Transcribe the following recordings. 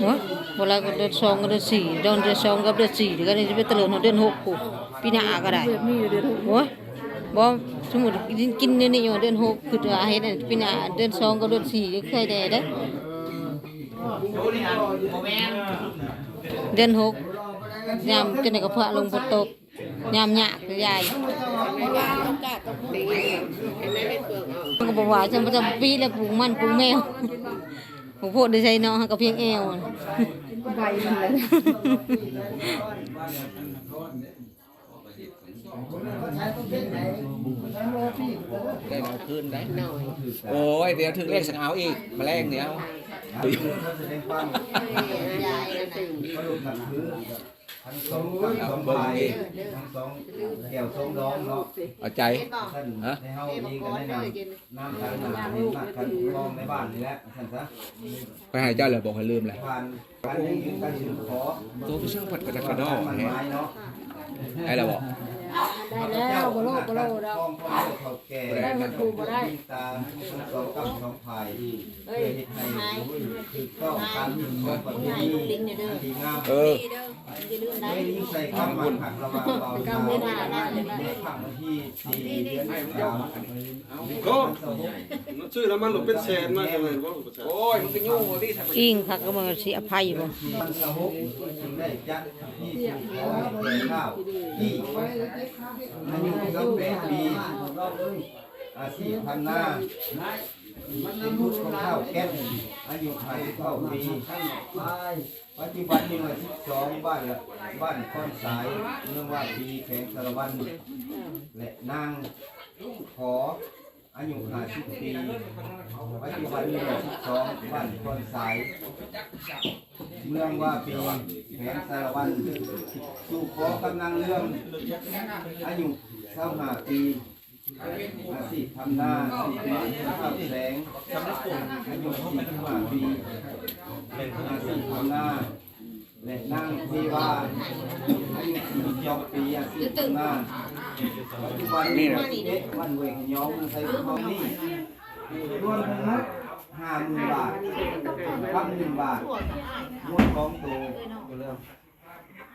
ໂອ້ຍ ບໍ່ຫຼາຍກໍເດືອນສອງກັບເດືອນສີ່ ດອນເດືອນສອງກັບເດືອນສີ່ ດຽວກັນນີ້ຊິໄປຕະເລີນຮອດເດືອນຫົກພຸ້ນ ປີໜ້າກໍໄດ້. ໂອ້ຍ ບໍ່ ສົມມຸດກິນ ກິນແນວນີ້ຢູ່ເດືອນຫົກ ຄືວ່າເຮັດອັນປີໜ້າເດືອນສອງກັບເດືອນສີ່ ຍັງໄຄແດ່ເດ້. ເດືອນຫົກ ຍາມຈັ່ງໃດກໍຟ້າລົງຝົນຕົກ ຍາມຍາກຍາຍ ມັນກໍບໍ່ວ່າ ຈຳ ຈຳປີແລ້ວ ປູກມັນ ປູກແມວ ບໍ່ໂພດໄດ້ໃສເນາະ ຫາກະພຽງແອວ ໃບມັນແຫຼະ. ໄດ້ນ້ອຍຄືນໄດ໋. ໂອ້ຍ ດຽວຖືກເລກສັງເອົາອີກ ມາແລງດຽວ. ທັງສອງ ທັງສອງຝ່າຍ ທັງສອງແກ້ວສອງດອງເນາະ ເອົາໃຈ. ຊັ້ນ ຮະ ໃຫ້ເຮົາເອງກໍແນະນຳ ນ້ຳໃສນ້ຳໃສ ມາກັນຄອງໃນບ້ານນີ້ແຫຼະ ວ່າຊັ້ນຊະ. ຂ້ອຍໃຫ້ເຈົ້າແລ້ວ ບໍ່ໃຫ້ລືມແຫຼະ. ໂຕຄືຊ່າງພັດກະດັກກະດໍແທ້. ໄດ້ແລ້ວບໍ່? ໄດ້ແລ້ວ ບໍ່ໂລດ ບໍ່ໂລດດອກ. ໄດ້ມັນຖືບໍ່ໄດ້. ເອີຍ ຫາຍ ຫາຍ ລຸງລິນເດີ. ເອີ ຢ່າລືມໄດ້ ກຳມືໜ້ານັ້ນ. ໂອ້ ຊື້ນ້ຳມັນລົດເປັນແສນມາຈັ່ງໃດບໍ່? ໂອ້ຍ ມັນກໍຍູ້ບໍ່ຕິ. ອີງຄັກກໍມັນກໍຊິອະໄພບໍ່? ອາຍຸຊາວແປດປີ ອາຊີບທຳນາ. ເປັນບຸດຂອງທ້າວແກັດ ອາຍຸຫ້າສິບເກົ້າປີ. ປັດຈຸບັນມີໜ່ວຍສິບສອງ ບ້ານ ບ້ານຄອນສາຍ ເມືອງວາປີ ແຂວງສາລະວັນ ແລະ ນາງ ຂໍ ອາຍຸຫ້າສິບປີ ປັດຈຸບັນມີໜ່ວຍສິບສອງ ບ້ານຄອນສາຍ ເມືອງວາປີ ແຂວງສາລະວັນ. ສູ່ຂໍກັບນາງເລື່ອມ ອາຍຸຊາວຫ້າປີ ອາຊີບທຳນາ. ແລະ ນາງ ແສງ ອາຍຸສີ່ສິບຫ້າປີ ອາຊີບທຳນາ. ແລະ ນາງເທວາ ອາຍຸສີ່ສິບສອງປີ ອາຊີບທຳນາ. ປັດຈຸບັນນີ້ນະ ເຂດບ້ານຫ້ວຍຂະຫຍອງ ເມືອງໄຊພູທອງນີ້ ລວມທັງໝົດຫ້າໝື່ນບາດ ຄຳໜຶ່ງບາດ ງົວສອງໂຕ.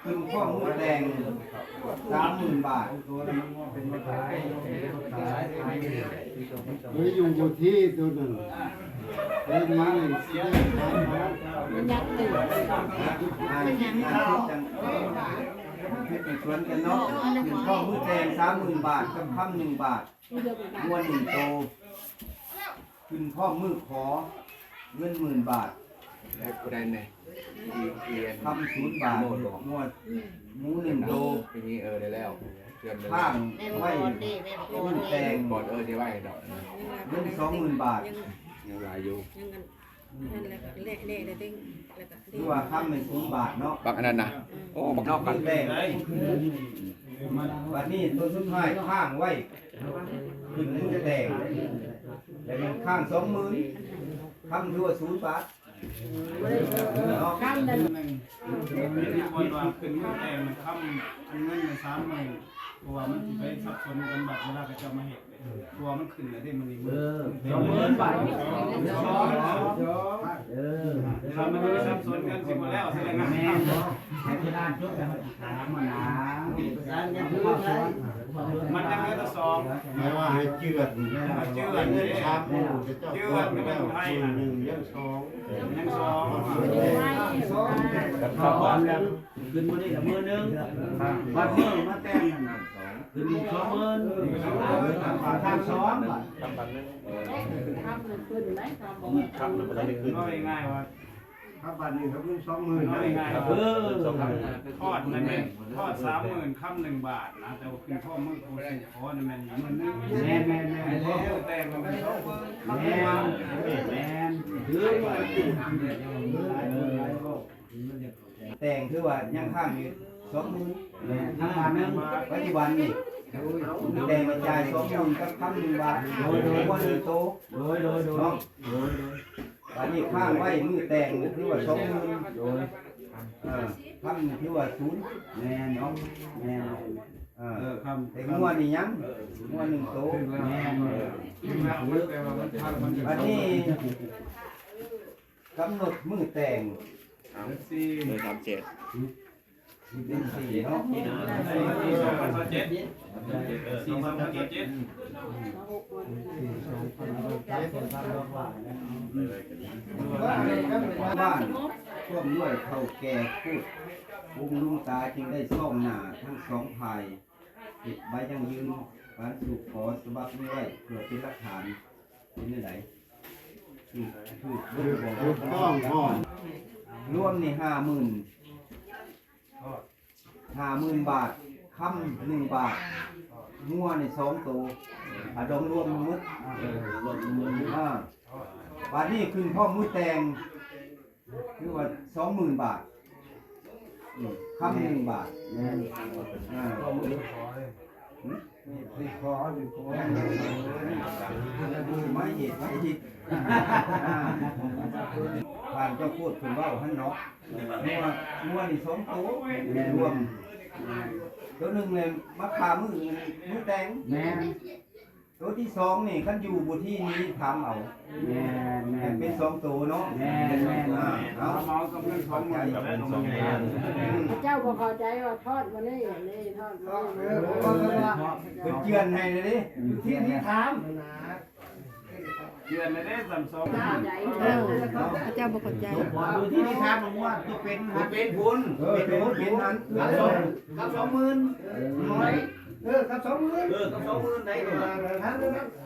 ຂຶ້ນຄອງມື້ແຕ່ງສາມໝື່ນບາດ. ເອີຍ ຢູ່ບໍ່ທີ່ໂຕນັ້ນ ເອີຍ ມານີ້ຊິໄດ້ຖາມເອົາ. ມັນຍັງຕື່ນ ອ່າ ອ່າ ຄືຈັງ ຄືເປັນສວນກັນເນາະ. ຂຶ້ນຄອງມື້ແຕ່ງສາມໝື່ນບາດ ກັບຄຳໜຶ່ງບາດ. ງົວໜຶ່ງໂຕ ຂຶ້ນພ້ອມມື້ຂໍ ເງິນໝື່ນບາດ. ແລ້ວຜູ້ໃດແດ່? ອີ ອີ ຄຳສູນບາດ. ງົວ ໝູໜຶ່ງໂຕ. ເອີ ໄດ້ແລ້ວ. ຄ້າງໄວ້ມື້ແຕ່ງ ເອີ ຊິໄວ້ດອກ ເງິນສອງໝື່ນບາດ. ຍັງຫຼາຍຢູ່. ນັ້ນແຫຼະ ແລະ ແລະ ແລະ ແລະ ຄືວ່າຄຳແມ່ນສູນບາດເນາະ ບັກອັນນັ້ນນະ. ໂອ້ ບັກນອກກັນ. ບັດນີ້ຕົວສຸດທ້າຍຄ້າງໄວ້ ຂຶ້ນມື້ແຕ່ງ ແລ້ວແມ່ນຄ້າງສອງໝື່ນ ຄຳຖືວ່າສູນບາດເນາະ. ຄຳນັ້ນ ມີຄົນວ່າຂຶ້ນມື້ແຕ່ງ ຄຳອັນເງິນນັ້ນສາມໝື່ນ ເພາະວ່າມັນຊິໄປສັບສົນກັນບັດເວລາເຂົາເຈົ້າມາເຮັດ. ເພາະວ່າມັນຂຶ້ນແລ້ວເດ້ ມື້ນີ້ ເອີ ມື້ ສອງໝື່ນບາດ. ເອີ ຖ້າມັນໄປສັບສົນກັນຊິບໍ່ແລ້ວ ແສດງວ່າ ແມ່ນບໍ່? ໃຫ້ເພິ່ນອ່ານຈົບແລ້ວເຮົາຊິຖາມຫັ້ນນະ. ມັນຍັງເຫຼືອແຕ່ສອງ ໝາຍວ່າໃຫ້ເຈື່ອນ ໃຫ້ເຈື່ອນເດ້ ສາມໝູ່ ເຈົ້າເຈື່ອນ ເປັນຜູ້ໄທນະ ຍັງສອງ ຍັງສອງ. ກັບຊາວບ້ານແລ້ວ ຂຶ້ນມື້ນີ້ລະມື້ໜຶ່ງ ບັດມື້ມາແຕ່ງນັ້ນ ຂຶ້ນອີກສອງໝື່ນ ທາງສອງບາດ. ເວົ້າງ່າຍໆວ່າ ຄັບ ບາດນີ້ກໍເປັນສອງໝື່ນ. ເວົ້າງ່າຍໆວ່າ ເອີ ທອດນັ້ນແມ່ນ ທອດສາມໝື່ນ ຄຳໜຶ່ງບາດນະ ແຕ່ວ່າຂຶ້ນພ້ອມມື້ຜູ້ສູ່ຂໍນັ້ນແມ່ນໝື່ນໜຶ່ງ. ແມ່ນໆໆ ແຕ່ງມັນເປັນສອງໝື່ນ ຄຳໜຶ່ງບາດ. ແມ່ນ ແມ່ນ ຄື ແຕ່ງຖືວ່າຍັງຄ້າງຢູ່ສອງໝື່ນ. ແມ່ນ ທາງບ້ານໜຶ່ງ ປັດຈຸບັນນີ້ ແຕ່ງມາຈ່າຍສອງໝື່ນກັບຄຳໜຶ່ງບາດ. ໂດຍ ໂດຍ ງົວໜຶ່ງໂຕ. ໂດຍ ໂດຍ ໂດຍ ເນາະ. ໂດຍ ໂດຍ ບາດນີ້ຄ້າງໄວ້ມື້ແຕ່ງຖືວ່າສອງໝື່ນ. ໂດຍ ເອີ ຄຳຖືວ່າສູນ. ແມ່ນເນາະ ແມ່ນ ເອີ ຄຳ ແຕ່ງົວນີ້ຍັງ ງົວໜຶ່ງໂຕ. ແມ່ນ ບາດນີ້ ກຳນົດມື້ແຕ່ງ ເດືອນສີ່ ເດືອນສາມເຈັດ ເດືອນສີ່ເນາະ ປີສອງພັນຊາວເຈັດ ເດືອນສີ່ ສອງພັນຊາວເຈັດ. ບ້ານ ຮ່ວມດ້ວຍເຖົ້າແກ່ພູດ ອົງລຸງຕາຈຶ່ງໄດ້ຊອງໜ້າທັງສອງຝ່າຍ ເກັບໃບຢັ້ງຢືນການສູ່ຂໍສະບັບນີ້ໄວ້ ເພື່ອເປັນຫຼັກຖານ. ເປັນແນວໃດ? ຖືກ ຖືກ ຖືກຕ້ອງພ້ອມ. ລວມນີ້ຫ້າໝື່ນ ຫ້າໝື່ນບາດ. ຄຳໜຶ່ງບາດ ງົວນີ້ສອງໂຕ ອາ ດອງລວມໝົດ ເອີ ລວມໝົດ ອາ ບາດນີ້ຂຶ້ນພ້ອມມື້ແຕ່ງ ຄືວ່າສອງໝື່ນບາດ ອືມ ຄຳໜຶ່ງບາດ ແມ່ນ ອາ ຂອ ມາອີກ ມາອີກ ອາ ທ່ານເຈົ້າໂຄດເພິ່ນເວົ້າຫັ້ນເນາະ ງົວ ງົວນີ້ສອງໂຕ ແມ່ນ ລວມ ໂຕໜຶ່ງແມ່ນມາຄາມື້ ມື້ແຕ່ງ ແມ່ນ ໂຕທີສອງນີ້ ຄັນຢູ່ບໍ່ທີ່ນີ້ຖາມເອົາ ແມ່ນໆ ເປັນສອງໂຕເນາະ ແມ່ນໆ ອາ ເອົາ ເອົາກັບເງິນສອງໝື່ນ ເຈົ້າບໍ່ເຂົ້າໃຈວ່າທອດມື້ນີ້ ນີ້ທອດມື້ນີ້ ເອີ ເພິ່ນເຈື່ອນໃຫ້ເດ້ ຢູ່ທີ່ນີ້ຖາມ ເດືອນລະເດ້ ສາມສອງ ເອີ ເຂົາເຈົ້າບໍ່ເຂົ້າໃຈ ຢູ່ທີ່ນີ້ຖາມວ່າຕົວເປັນ ຕົວເປັນພຸ້ນ ເອີ ຕົວເປັນຫັ້ນ ກັບສອງ ກັບສອງໝື່ນ ເອີ ເອີ ກັບສອງໝື່ນ ເອີ ກັບສອງໝື່ນໄດ້ ເອີ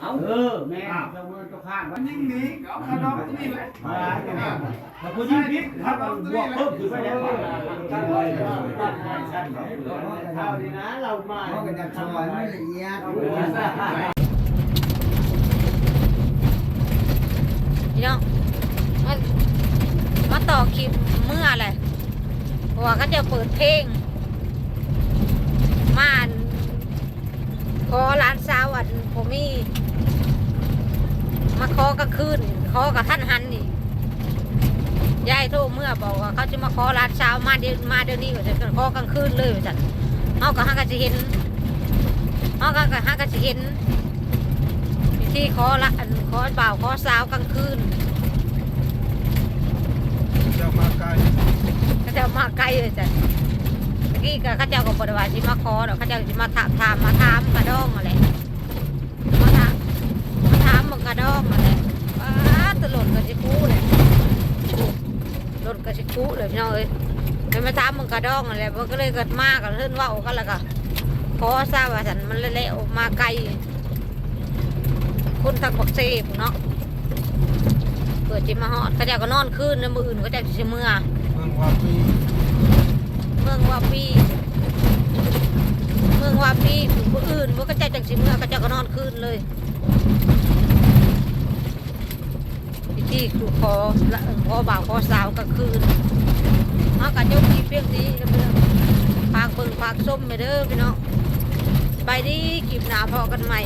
ເອົາ ເອີ ແມ່ນ ສອງໝື່ນຕົວຂ້າງ ມັນຍິງໜີ ເອົາຂະໜອກຕົວນີ້ແຫຼະ ຖ້າຜູ້ຍິງຜິດ ເຮົາກໍບວກເພີ່ມຂຶ້ນໄປແລ້ວ ເອົານີ້ນະ ເຮົາມາ ເຮົາກໍຢາກສອນມັນລະອຽດ ພີ່ນ້ອງ ມາ ມາຕໍ່ຄລິບເມືອແຫຼະ ເພາະວ່າເຂົາເຈົ້າເປີດເພງ ມາ ອັນ ຂໍຫຼານສາວ ອັນ ບໍ່ມີ ມາຂໍກາງຄືນ ຂໍກະທັນຫັນນີ້ ຍາຍໂທເມືອບອກວ່າເຂົາຊິມາຂໍຫຼານສາວ ມາດຽວ ມາດຽວນີ້ວ່າຊັ້ນ ຂໍກາງຄືນເລີຍວ່າຊັ້ນ ເຮົາກະຫາກະຊິເຫັນ ເຮົາກະຫາກະຊິເຫັນ ວິທີຂໍລະ ອັນ ຂໍບ່າວຂໍສາວກາງຄືນ ເຂົາເຈົ້າມາໄກ ເຂົາເຈົ້າມາໄກວ່າຊັ້ນ ຕະກີ້ກະເຂົາເຈົ້າກະບໍ່ໄດ້ວ່າຊິມາຂໍດອກ ເຂົາເຈົ້າຊິມາຖາມ ຖາມ ມາຖາມກະດອງຫັ້ນແຫຼະ ມາຖາມ ມາຖາມເບິ່ງກະດອງຫັ້ນແຫຼະ ປາດ ລົດກະຊິຄູແຫຼະ ລົດກະຊິຄູແຫຼະພີ່ນ້ອງເອີຍ ແມ່ນມາຖາມເບິ່ງກະດອງຫັ້ນແຫຼະ ເພິ່ນກະເລີຍກະມາກະເລີຍເວົ້າກັນ ລະກະຂໍຊະວ່າຊັ້ນ ມັນແລ້ວ ມາໄກ ຄົນທາງປາກເຊພຸ້ນເນາະ ເພື່ອຊິມາຮອດ ເຂົາເຈົ້າກະນອນຄືນ ມື້ອື່ນເຂົາເຈົ້າຊິເມືອ ເມືອງວາປີ ເມືອງວາປີ ເມືອງວາປີ ມື້ອື່ນເຂົາເຈົ້າຈັ່ງຊິເມືອ ເຂົາເຈົ້າກະນອນຄືນເລີຍ ພິທີສູ່ຂໍ ຂໍບ່າວຂໍສາວກາງຄືນ ເຮົາກະຈົບຄລິບພຽງນີ້ ຝາກເບິ່ງຝາກຊົມແດ່ເດີພີ່ນ້ອງ ສະບາຍດີ ຄລິບໜ້າພໍ້ກັນໃໝ່.